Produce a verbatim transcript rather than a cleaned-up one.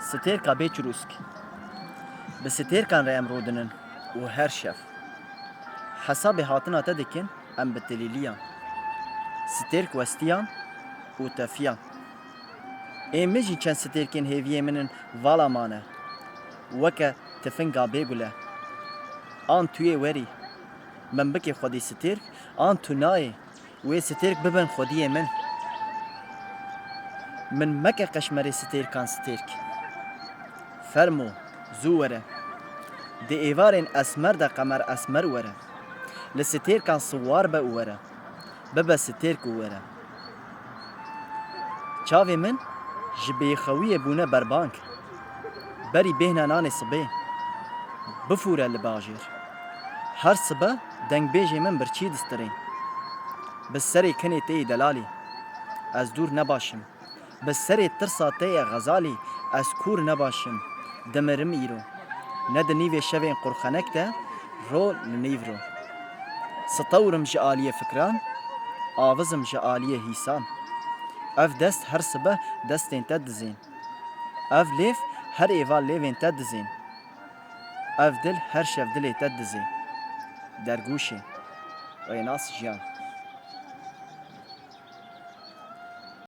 Stêrka bê çirûsk. Bi stêrkan re em rûdinin û her şev hesabê hatina te dikin, em bi tilîliyan. Stêrk westiyan û tefiyan. Ê min jî çend stêrkên hêviyê min in vala mane. Weke tifinga bê gule. An tu yê werî, min bikê xwedî stêrk, an tu nayê. Wê stêrk bibin xwediyê min. Min meke qeşmerê stêrkan stêrk. Fermo, zû were. Di êvarên esmer de qemer esmer were. Li stêrkan siwar be û were. Bibe stêrk û were. Çavê min ji bêxewiyê bûne berbang. Berî bêhne nanê sibê. Bifûre li bajêr. Her sibe dengbêjê min birçî distirê. Bi serê kinê te yê delalî. Ez dûr ne baş im. Bi serê tirsa te yê xezalî ez kûr ne baş im. Dimirim îro. Ne di nîvê şevên qurxenek de ro li nîv ro. Stewr im ji aliyê fikran, aviz im ji aliyê hîsan. Ev dest her sibe destên te dizên. Ev lêv her êva lêvên te dizên. Ev dil her şev dilê te dizê. Dergûşê. Rênas Jiyan.